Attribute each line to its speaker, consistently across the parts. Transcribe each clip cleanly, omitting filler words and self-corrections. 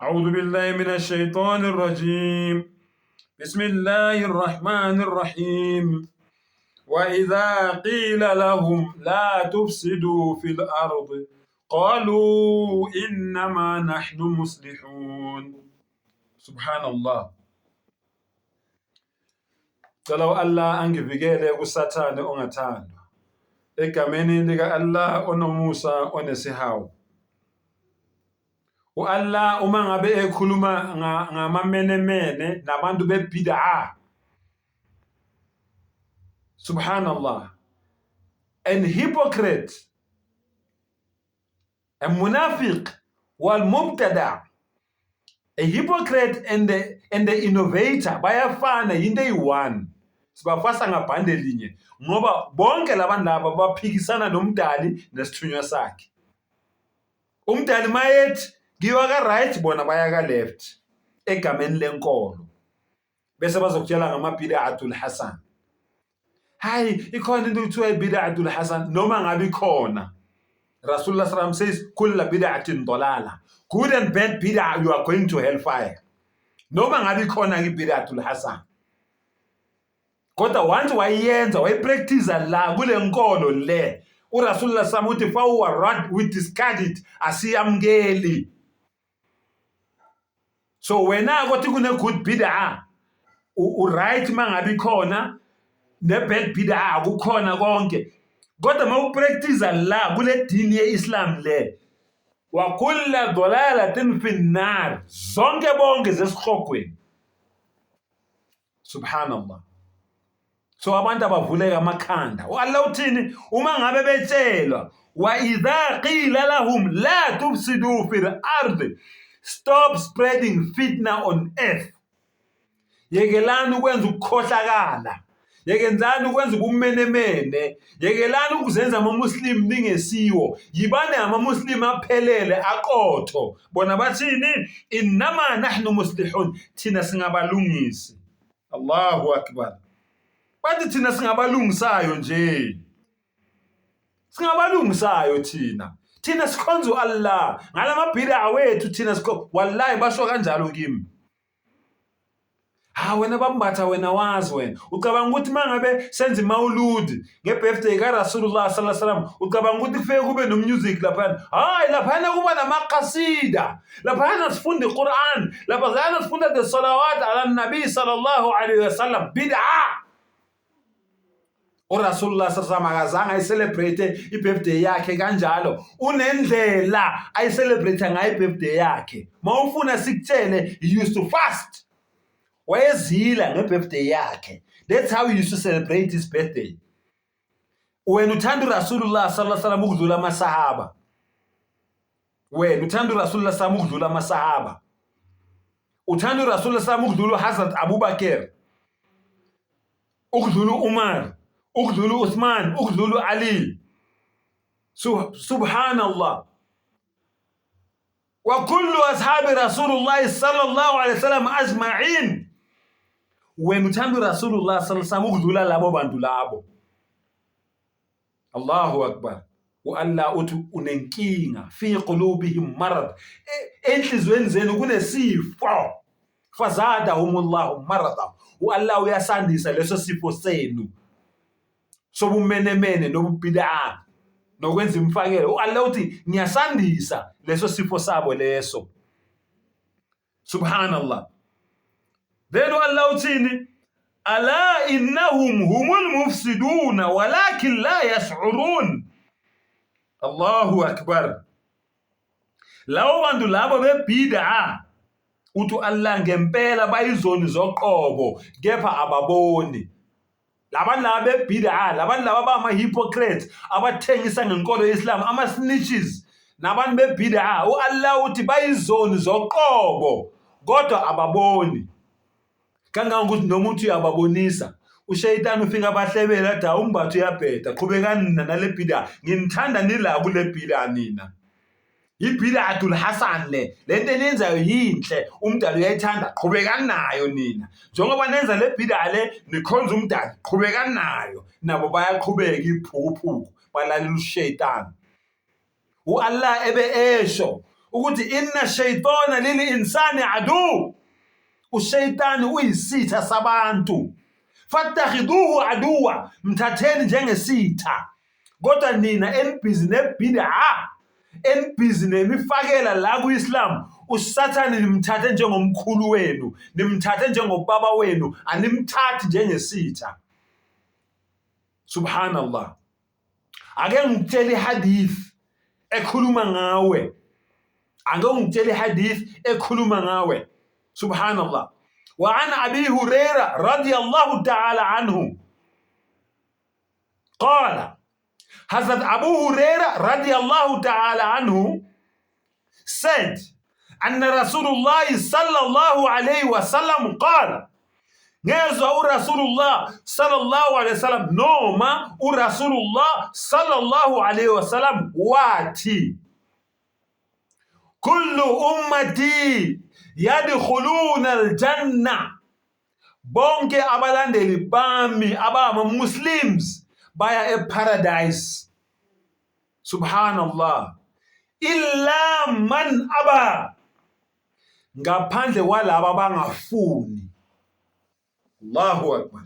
Speaker 1: أعوذ بالله من الشيطان الرجيم بسم الله الرحمن الرحيم وإذا قيل لهم لا تفسدوا في الأرض قالوا إنما نحن مصلحون سبحان الله. Cela u-Allah angivikele kuSathane ongathandwa. Egameni lika-Allah onomusa onesihawu. U-Allah uma ngabe ekhuluma ngamamenemene nabantu bebid'ah. Subhanallah. And hypocrite, a munafiq, wal mubtada. A hypocrite and the innovator bayafana, yinto eyi-one. Sibafasa ngabhande linye ngoba bonke labantu laba baphikisana nomdali nesithunywa sakhe. Umdali mayethi ngiwa ka-right, bona baya ka-left egameni lenkolo, bese bazokutshela ngama-bid'atul hasan. Hayi, ikhona into ekuthiwa i-bid'atul hasan? Noma ngabe ikhona, Rasulullah sallam says kulla bid'atin dalala, good and bad bid'ah, you are going to hellfire. Noma ngabe ikhona i-bid'atul hasan, kodwa once wayenza, wayipractice la kule nkolo le, uRasulullah sallam uthi fahuwa rad, we discard it, asiyamukeli. So wena kothi kune good bid'ah, u-right mangabe ikhona, ne-bad bid'ah kukhona konke, kodwa uma upractice la kule dini ye-Islam le, wa kulla dalalatin fi nnar, zonke bonke zesihogweni. Subhanallah. So abantu abavuleka amakhanda. U-Allah uthini uma ngabe betshelwa? Wa idha qila lahum la tufsidu fil ardi, stop spreading fitna on earth. Yekelani ukwenza ukukhohlakala, yekelani ukwenza ubumenemene, yekelani ukuzenza amamuslimu ningesiwo, yibani amamuslimu aphelele, aqotho. Bona bathini? Innama nahnu muslihun, thina singabalungisi. Allahu akbar. Bathi thina singabalungisayo nje, singabalungisayo thina, thina sikhonza u-Allah ngalamabhida wethu, thina sikho. Wallahi, basho kanjalo kimi. Ha, wena bambatha, wena wazi, wena ucabanga ukuthi uma ngabe senza imawuludi nge-birthday kaRasulullah sallallahu alaihi wasallam, ucabanga ukuthi kufike kube no-music laphayana? Hayi, laphayana kuba namakasida, laphayana sifunda iQuran, laphayana sifunda the salawat ala nabi sallallahu alaihi wasallam. Bid'a. URasulullah sallallahu akazange ayicelebrate i-birthday yakhe kanjalo. Unendlela ayicelebrate ngayo i-birthday yakhe. Mawufuna sikutshele, he used to fast, wayezila nge-birthday yakhe. That's how he used to celebrate his birthday. Wena uthanda uRasulullah sallallahu alaihi wasallam ukudlula amasahaba? Wena uthanda uRasulullah sallam ukudlula amasahaba? Uthanda uRasulullah sallam ukudlula uHazrat Abubakar, ukudlula uUmar, ukudlula uUthman, ukudlula uAli? Subhanallah. Wa kullu ashabi Rasulullah sallallahu alaihi wasallam ajma'in. Wena uthanda uRasulullah sallallahu alaihi wasallam ukudlula labo bantu labo? Allahu akbar. U-Allah uthi unenkinga, fi qulubihim marad, enhliziyweni zenu kunesifo. Fazadahumullahu marada, u-Allah uyasandisa leso sifo senu sobumenemene nobubid'a nokwenza imfakelo. U-Allah uthi ngiyasandisa leso sifo sabo leso. Subhanallah. Then u-Allah uthini? Ala innahum humul mufsiduna walakin la yash'urun. Allahu akbar. Labo bantu labo bebid'a, uthi Allah ngempela bayizoni zoqobo, kepha ababoni. Labantu laba bebid'a, labantu laba bama-hypocrites abathengisa ngenkolo ye-Islam, ama-snitches nabantu bebid'a, u-Allah uthi bayizoni zoqobo, kodwa ababoni. Kangangokuthi noma uthi uyababonisa, ushayitani ufika abahlebele, athi awumbatha, uyabheda, qhubekani nina nale bid'a, nginithanda nila kule bid'a nina. Ibid'atul hasan le, lento eniyenzayo yinhle, umdali uyayithanda, qhubekani nayo nina. Njengoba nenza le bid'a le, nikhonza umdali, qhubekani nayo. Nabo bayaqhubeka iphukuphuku, balalela ushayitani. U-Allah ebe esho ukuthi inna shaytana lil insani adu, ushaytani uyisitha sabantu, fattakhiduhu aduwa, mthatheni njengesitha. Kodwa nina enibhizi nebid'a, enibhizi nemifakela la ku-Islam, uSathane nimthathe njengomkhulu wenu, nimthathe njengobaba wenu, animthathi njengesitha. Subhanallah. Ake ngikutshele ihadith ekhuluma ngawe. Ake ngikutshele ihadith ekhuluma ngawe. Subhanallah. Wa an Abi Huraira radiyallahu ta'ala anhu. Qala Hazrat Abu Huraira radiyallahu ta'ala anhu said, anna Rasulullah sallallahu alayhi wa sallam qala, ngezwa uRasulullah sallallahu alayhi wasallam noma uRasulullah sallallahu alayhi wasallam wathi, kullu ummati yadkhuluna aljanna, bonke abalandeli bami abangama-Muslims baya eparadise. Subhanallah. Illa man aba, ngaphandle kwalaba abangafuni. Allahu Akbar.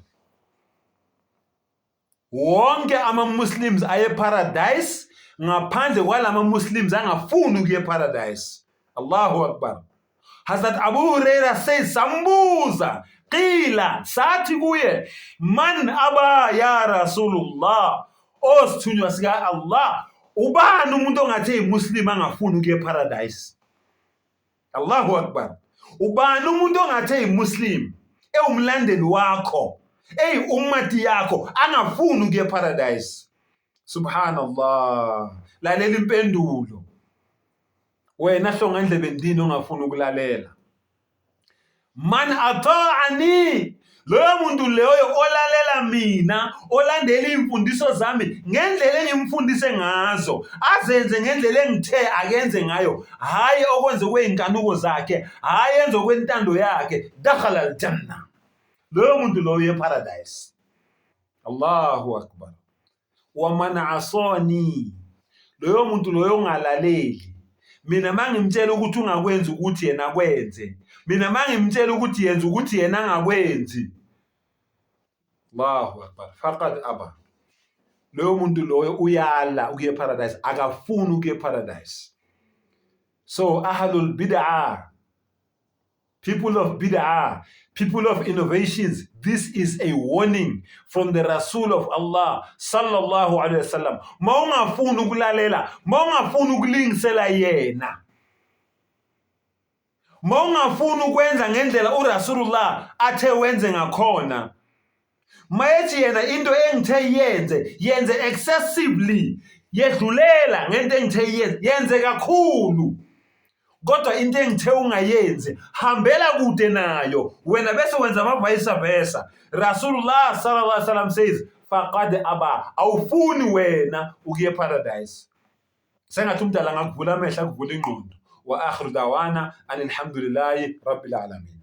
Speaker 1: Wonke ama-Muslims aye paradise ngaphandle kwalama Muslims angafuni ukuya eparadise. Allahu Akbar. Hazrat Abu Huraira says, sambuza qila, sathi kuye, man aba ya Rasulullah, osithunywa sika Allah, ubani umuntu ongathi eyimuslim angafuni ukuya eparadise? Allahu Akbar. Ubani umuntu ongathi eyimuslim, ewumlandeli wakho, eyi ummati yakho, angafuni ukuya eparadise? Subhanallah. Lalela impendulo. Wena hlongandlebe ndini ongafuni ukulalela. Man ata'ani, loyo muntu leyo olalela mina, olandela iy'mfundiso zami ngendlela engimfundise ngazo, azenze ngendlela engithe akenze ngayo, hhayi okwenze kwey'nkanuko zakhe, hhayi enze okwentando yakhe, dakhala aljanna, loyo muntu loyo uye eparadise. Allahu akbar. Waman asani, loyo muntu loyo ongalaleli mina mangimtshela ukuthi ungakwenzi ukuthi yena akwenze, mina mangimtshela ukuthi yenza ukuthi yena angakwenzi, Allahu akbar, faqad aba, loyo muntu loyo uyala ukuya eparadise, akafuni ukuya eparadise. So ahlul bid'ah, people of bid'ah, people of innovations, this is a warning from the Rasul of Allah sallallahu alaihi wasallam. Mawungafuni ukulalela, mawungafuni ukulingisela yena, mawungafuni ukwenza ngendlela uRasulullah athe wenze ngakhona, mayethi yena into engithe yenze, yenze excessively, yedlulela ngento engithe yenze, yenze kakhulu, kodwa into engithe ungayenzi hambela kude nayo wena, bese wenza ama vice versa. Rasulullah sallallahu alaihi wasallam says faqad aba, awufuni wena ukuya eparadise. Sengathi umdala angakuvula amehlo, akuvula ingqondo. Wa akhiru dawana alhamdulillahi rabbil alamin.